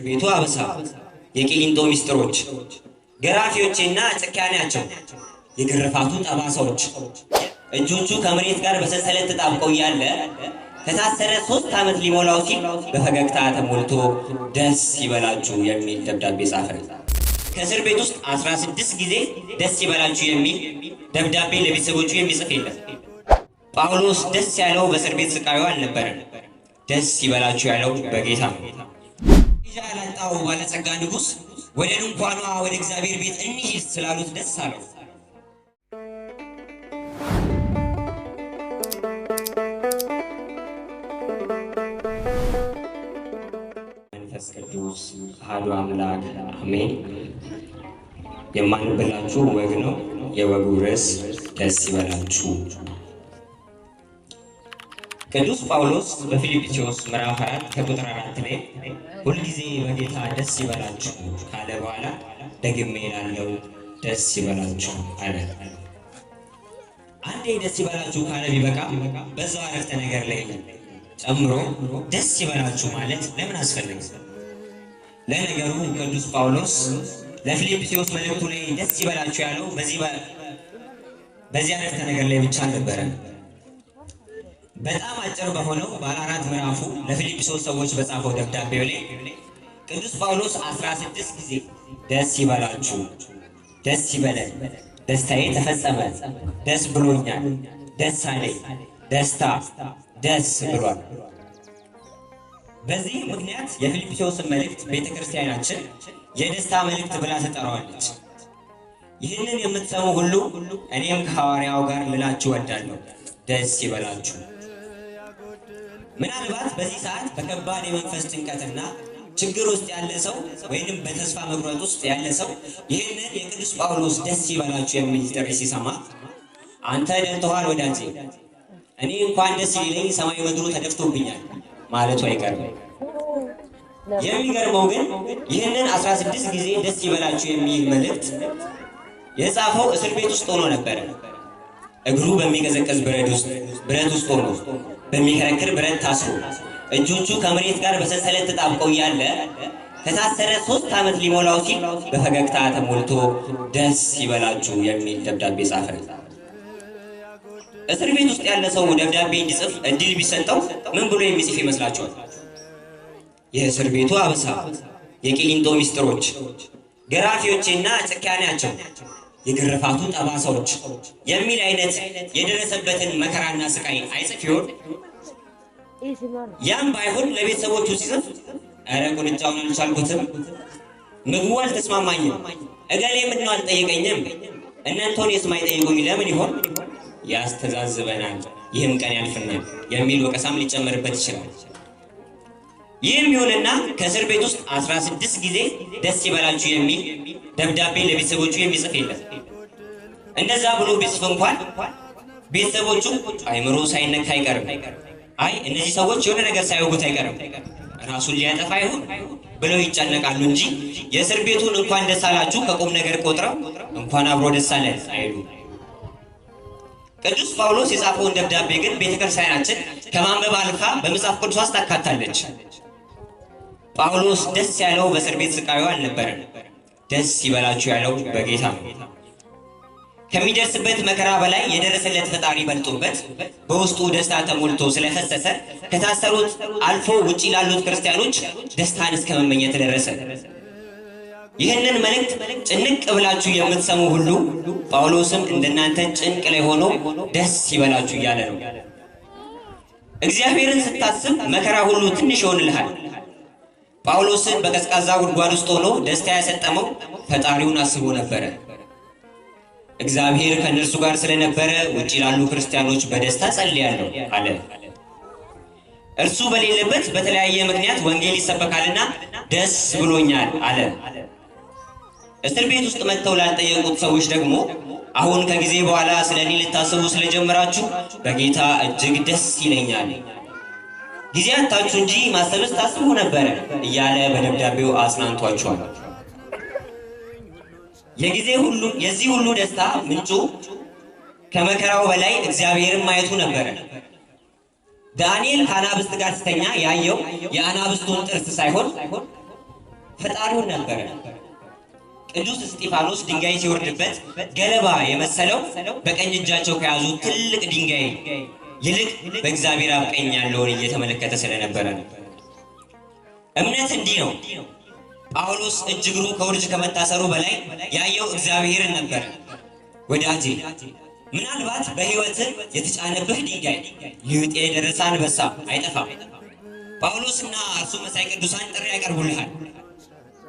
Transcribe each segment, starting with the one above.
ቤቱ አበሳ፣ የቂሊንጦ ሚስጥሮች፣ ገራፊዎቼና ጭካኔያቸው፣ የግርፋቱ ጠባሳዎች፣ እጆቹ ከመሬት ጋር በሰንሰለት ተጣብቀው እያለ ከታሰረ 3 ዓመት ሊሞላው ሲል በፈገግታ ተሞልቶ ደስ ይበላችሁ የሚል ደብዳቤ ጻፈ። ከእስር ቤት ውስጥ 16 ጊዜ ደስ ይበላችሁ የሚል ደብዳቤ ለቤተሰቦቹ የሚጽፍ የለም። ጳውሎስ ደስ ያለው በእስር ቤት ስቃዩ አልነበረም። ደስ ይበላችሁ ያለው በጌታ ነው። ያላጣው ባለጸጋ ንጉሥ ወደ ድንኳኗ ወደ እግዚአብሔር ቤት እንሂድ ስላሉት ደስ አለው። መንፈስ ቅዱስ አሐዱ አምላክ አሜን። የማንብላችሁ ወግ ነው። የወጉ ርዕስ ደስ ይበላችሁ። ቅዱስ ጳውሎስ በፊልጵስዩስ ምዕራፍ 4 ከቁጥር 4 ላይ ሁልጊዜ በጌታ ደስ ይበላችሁ ካለ በኋላ ደግሜ እላለሁ ደስ ይበላችሁ አለ። አንዴ ደስ ይበላችሁ ካለ ቢበቃ በዛው አረፍተ ነገር ላይ ጨምሮ ደስ ይበላችሁ ማለት ለምን አስፈለገ? ለነገሩ ቅዱስ ጳውሎስ ለፊልጵስዩስ መልእክቱ ላይ ደስ ይበላችሁ ያለው በዚህ አረፍተ ነገር ላይ ብቻ አልነበረም። በጣም አጭር በሆነው ባለ 4 ምዕራፉ ለፊልጵስዩስ ሰዎች በጻፈው ደብዳቤው ላይ ቅዱስ ጳውሎስ 16 ጊዜ ደስ ይበላችሁ፣ ደስ ይበለን፣ ደስታዬ ተፈጸመ፣ ደስ ብሎኛል፣ ደስ አለኝ፣ ደስታ ደስ ብሏል። በዚህ ምክንያት የፊልጵስዩስን መልእክት ቤተክርስቲያናችን የደስታ መልእክት ብላ ትጠራዋለች። ይህንን የምትሰሙ ሁሉ እኔም ከሐዋርያው ጋር ልላችሁ እወዳለሁ፣ ደስ ይበላችሁ። ምናልባት በዚህ ሰዓት በከባድ የመንፈስ ጭንቀትና ችግር ውስጥ ያለ ሰው ወይንም በተስፋ መቁረጥ ውስጥ ያለ ሰው ይህንን የቅዱስ ጳውሎስ ደስ ይበላችሁ የሚል ጥሪ ሲሰማ አንተ ደልቶሃል ወዳጄ፣ እኔ እንኳን ደስ ሊለኝ ሰማይ ምድሩ ተደፍቶብኛል ማለቱ አይቀርም። የሚገርመው ግን ይህንን 16 ጊዜ ደስ ይበላችሁ የሚል መልእክት የጻፈው እስር ቤት ውስጥ ሆኖ ነበረ። እግሩ በሚቀዘቅዝ ብረት ውስጥ ሆኖ በሚከረክር ብረት ታስሮ እጆቹ ከመሬት ጋር በሰንሰለት ተጣብቀው እያለ ከታሰረ 3 ዓመት ሊሞላው ሲል በፈገግታ ተሞልቶ ደስ ይበላችሁ የሚል ደብዳቤ ጻፈ። እስር ቤት ውስጥ ያለ ሰው ደብዳቤ እንዲጽፍ እድል ቢሰጠው ምን ብሎ የሚጽፍ ይመስላችኋል? የእስር ቤቱ አበሳ፣ የቂሊንጦ ሚስጥሮች፣ ገራፊዎቼና ጭካኔያቸው፣ የግርፋቱ ጠባሳዎች የሚል አይነት የደረሰበትን መከራና ስቃይ አይጽፍ ይሆን? ያም ባይሆን ለቤተሰቦቹ ሲጽፍ ኧረ ቁንጫውን አልቻልኩትም፣ ምግቡ አልተስማማኝም፣ እገሌ ምነው አልጠየቀኝም፣ እነ እንቶኔስ ማይጠይቁኝ ለምን ይሆን፣ ያስተዛዝበናል፣ ይህም ቀን ያልፍናል የሚል ወቀሳም ሊጨመርበት ይችላል። ይህም ይሁንና ከእስር ቤት ውስጥ 16 ጊዜ ደስ ይበላችሁ የሚል ደብዳቤ ለቤተሰቦቹ የሚጽፍ የለም። እንደዛ ብሎ ቢጽፍ እንኳን ቤተሰቦቹ አይምሮ ሳይነካ አይቀርም፣ አይ እነዚህ ሰዎች የሆነ ነገር ሳይወጉት አይቀርም፣ ራሱን ሊያጠፋ ይሆን ብለው ይጨነቃሉ እንጂ የእስር ቤቱን እንኳን ደስ አላችሁ ከቁም ነገር ቆጥረው እንኳን አብሮ ደስ አለን አይሉ። ቅዱስ ጳውሎስ የጻፈውን ደብዳቤ ግን ቤተክርስቲያናችን ከማንበብ አልፋ በመጽሐፍ ቅዱስ ውስጥ አካታለች። ጳውሎስ ደስ ያለው በእስር ቤት ስቃዩ አልነበረም። ደስ ይበላችሁ ያለው በጌታ ነው። ከሚደርስበት መከራ በላይ የደረሰለት ፈጣሪ በልጦበት በውስጡ ደስታ ተሞልቶ ስለፈሰሰ ከታሰሩት አልፎ ውጪ ላሉት ክርስቲያኖች ደስታን እስከ መመኘት ደረሰ። ይህንን መልእክት ጭንቅ ብላችሁ የምትሰሙ ሁሉ ጳውሎስም እንደናንተ ጭንቅ ላይ ሆኖ ደስ ይበላችሁ እያለ ነው። እግዚአብሔርን ስታስብ መከራ ሁሉ ትንሽ ይሆንልሃል። ጳውሎስን በቀዝቃዛ ጉድጓድ ውስጥ ሆኖ ደስታ ያሰጠመው ፈጣሪውን አስቦ ነበረ። እግዚአብሔር ከእነርሱ ጋር ስለነበረ ውጪ ላሉ ክርስቲያኖች በደስታ ጸልያለሁ አለ። እርሱ በሌለበት በተለያየ ምክንያት ወንጌል ይሰበካልና ደስ ብሎኛል አለ። እስር ቤት ውስጥ መጥተው ላልጠየቁት ሰዎች ደግሞ አሁን ከጊዜ በኋላ ስለኔ ልታስቡ ስለጀመራችሁ በጌታ እጅግ ደስ ይለኛል፣ ጊዜ አጣችሁ እንጂ ማሰብስ ታስቡ ነበረ እያለ በደብዳቤው አጽናንቷቸዋል። የዚህ ሁሉ ደስታ ምንጩ ከመከራው በላይ እግዚአብሔርን ማየቱ ነበረ። ዳንኤል ከአናብስት ጋር ሲተኛ ያየው የአናብስቱን ጥርስ ሳይሆን ፈጣሪውን ነበረ። ቅዱስ እስጢፋኖስ ድንጋይ ሲወርድበት ገለባ የመሰለው በቀኝ እጃቸው ከያዙ ትልቅ ድንጋይ ይልቅ በእግዚአብሔር አብ ቀኝ ያለውን እየተመለከተ ስለነበረ ነው። እምነት እንዲህ ነው። ጳውሎስ እጅ እግሩ ከውርጅ ከመታሰሩ በላይ ያየው እግዚአብሔርን ነበረ። ወዳጄ፣ ምናልባት በሕይወት የተጫነብህ ድንጋይ፣ ሊውጥ የደረሰ አንበሳ አይጠፋም። ጳውሎስና እርሱ መሳይ ቅዱሳን ጥሪ ያቀርቡልሃል።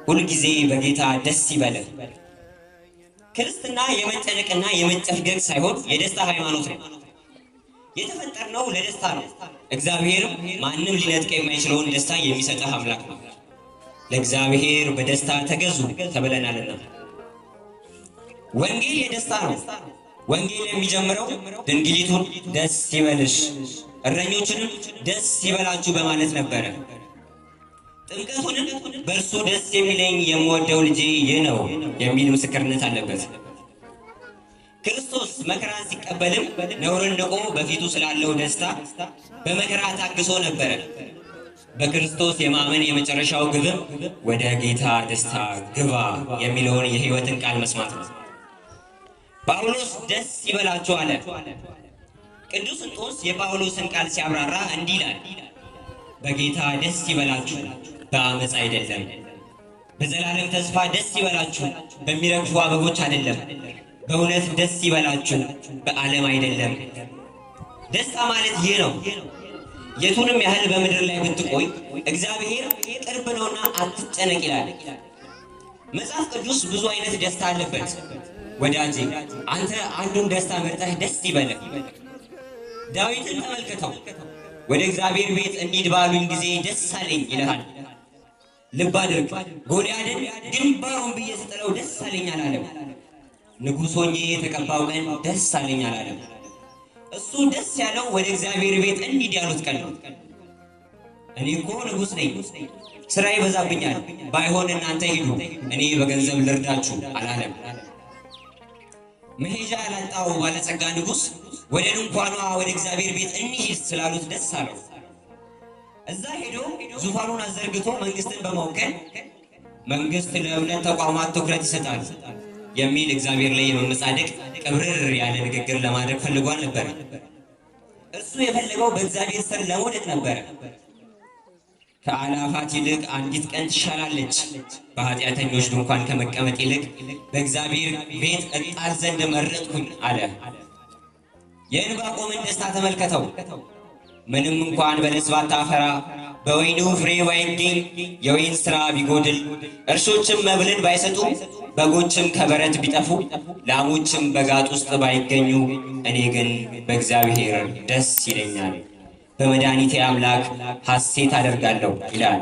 ሁልጊዜ በጌታ ደስ ይበልህ። ክርስትና የመጨነቅና የመጨፍገግ ሳይሆን የደስታ ሃይማኖት ነው። የተፈጠርነው ለደስታ ነው። እግዚአብሔርም ማንም ሊነጥቀ የማይችለውን ደስታ የሚሰጥህ አምላክ ነው። ለእግዚአብሔር በደስታ ተገዙ ተብለናልና። ወንጌል የደስታ ነው። ወንጌል የሚጀምረው ድንግሊቱን ደስ ይበልሽ፣ እረኞችንም ደስ ይበላችሁ በማለት ነበረ። ጥምቀቱንም በእርሱ ደስ የሚለኝ የምወደው ልጄ ይህ ነው የሚል ምስክርነት አለበት። ክርስቶስ መከራን ሲቀበልም ነውርን ንቆ በፊቱ ስላለው ደስታ በመከራ ታግሶ ነበረ። በክርስቶስ የማመን የመጨረሻው ግብም ወደ ጌታ ደስታ ግባ የሚለውን የሕይወትን ቃል መስማት ነው። ጳውሎስ ደስ ይበላችሁ አለ። ቅዱስ እንጦንስ የጳውሎስን ቃል ሲያብራራ እንዲህ ይላል። በጌታ ደስ ይበላችሁ፣ በአመፅ አይደለም። በዘላለም ተስፋ ደስ ይበላችሁ፣ በሚረግፉ አበቦች አይደለም። በእውነት ደስ ይበላችሁ፣ በዓለም አይደለም። ደስታ ማለት ይህ ነው። የቱንም ያህል በምድር ላይ ብትቆይ እግዚአብሔር ቅርብ ነውና አትጨነቅ ይላል። መጽሐፍ ቅዱስ ብዙ አይነት ደስታ አለበት። ወዳጄ፣ አንተ አንዱን ደስታ መርጠህ ደስ ይበልህ። ዳዊትን ተመልከተው። ወደ እግዚአብሔር ቤት እንሂድ ባሉኝ ጊዜ ደስ አለኝ ይልሃል። ልብ አድርግ፣ ጎልያድን ግንባሩን ብዬ ስጥለው ደስ አለኝ አላለም። ንጉሥ ሆኜ የተቀባው ቀን ደስ አለኝ አላለም። እሱ ደስ ያለው ወደ እግዚአብሔር ቤት እንሂድ ያሉት ቀን ነው። እኔ እኮ ንጉሥ ነኝ፣ ስራ ይበዛብኛል፣ ባይሆን እናንተ ሂዱ፣ እኔ በገንዘብ ልርዳችሁ አላለም። መሄጃ ያላጣው ባለጸጋ ንጉሥ ወደ ድንኳኗ ወደ እግዚአብሔር ቤት እንሂድ ስላሉት ደስ አለው። እዛ ሄዶ ዙፋኑን አዘርግቶ መንግስትን በመወከል መንግስት ለእምነት ተቋማት ትኩረት ይሰጣል የሚል እግዚአብሔር ላይ የመመጻደቅ ቅብርር ያለ ንግግር ለማድረግ ፈልጎ አልነበረ። እርሱ የፈለገው በእግዚአብሔር ስር ለመውደቅ ነበረ። ከአላፋት ይልቅ አንዲት ቀን ትሻላለች። በኃጢአተኞች ድንኳን ከመቀመጥ ይልቅ በእግዚአብሔር ቤት እጣል ዘንድ መረጥኩኝ አለ። የዕንባቆምን ደስታ ተመልከተው። ምንም እንኳን በለስ ባታፈራ፣ በወይኑ ፍሬ ባይገኝ፣ የወይን ሥራ ቢጎድል፣ እርሾችም መብልን ባይሰጡ፣ በጎችም ከበረት ቢጠፉ፣ ላሞችም በጋጥ ውስጥ ባይገኙ፣ እኔ ግን በእግዚአብሔር ደስ ይለኛል፣ በመድኃኒቴ አምላክ ሐሴት አደርጋለሁ ይላል።